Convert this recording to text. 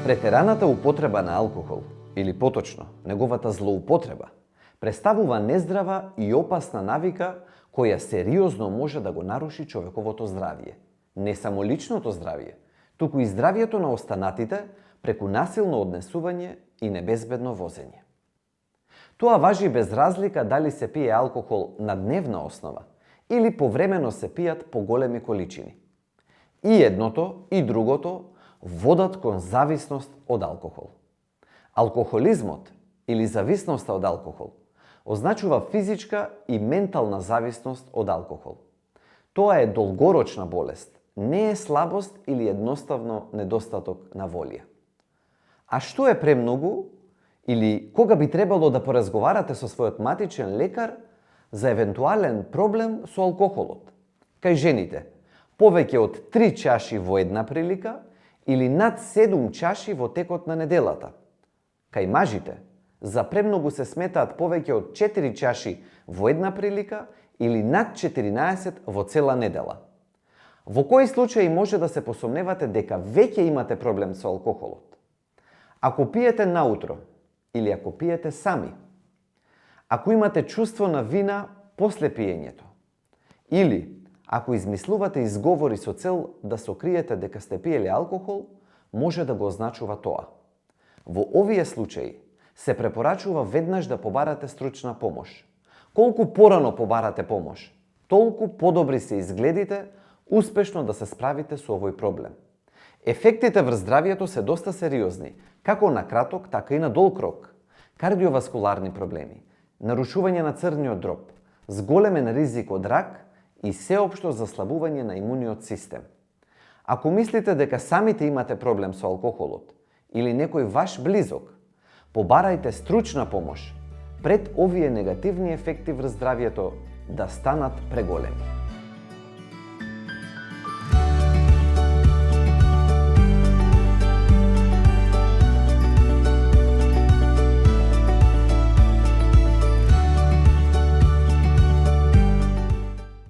Претераната употреба на алкохол, или поточно, неговата злоупотреба, представува нездрава и опасна навика која сериозно може да го наруши човековото здравје. Не само личното здравје, туку и здравјето на останатите преку насилно однесување и небезбедно возење. Тоа важи без разлика дали се пие алкохол на дневна основа или повремено се пијат поголеми количини. И едното и другото водат кон зависност од алкохол. Алкохолизмот или зависноста од алкохол означува физичка и ментална зависност од алкохол. Тоа е долгорочна болест, не е слабост или едноставно недостаток на волја. А што е премногу или кога би требало да поразговарате со својот матичен лекар за евентуален проблем со алкохолот? Кај жените, повеќе од 3 чаши во една прилика или над 7 чаши во текот на неделата. Кај мажите, за премногу се сметаат повеќе од 4 чаши во една прилика или над 14 во цела недела. Во кои случаи може да се посомневате дека веќе имате проблем со алкохолот? Ако пиете наутро или ако пиете сами, ако имате чувство на вина после пиењето, или ако измислувате изговори со цел да сокриете дека сте пиеле алкохол, може да го означува тоа. Во овие случаи се препорачува веднаш да побарате стручна помош. Колку порано побарате помош, толку подобри се изгледите успешно да се справите со овој проблем. Ефектите врз здравјето се доста сериозни, како на краток, така и на долг рок. Кардиоваскуларни проблеми, нарушување на црниот дроб, зголемен ризик од рак и сеопшто заслабување на имуниот систем. Ако мислите дека самите имате проблем со алкохолот или некој ваш близок, побарајте стручна помош пред овие негативни ефекти врз здравјето да станат преголеми.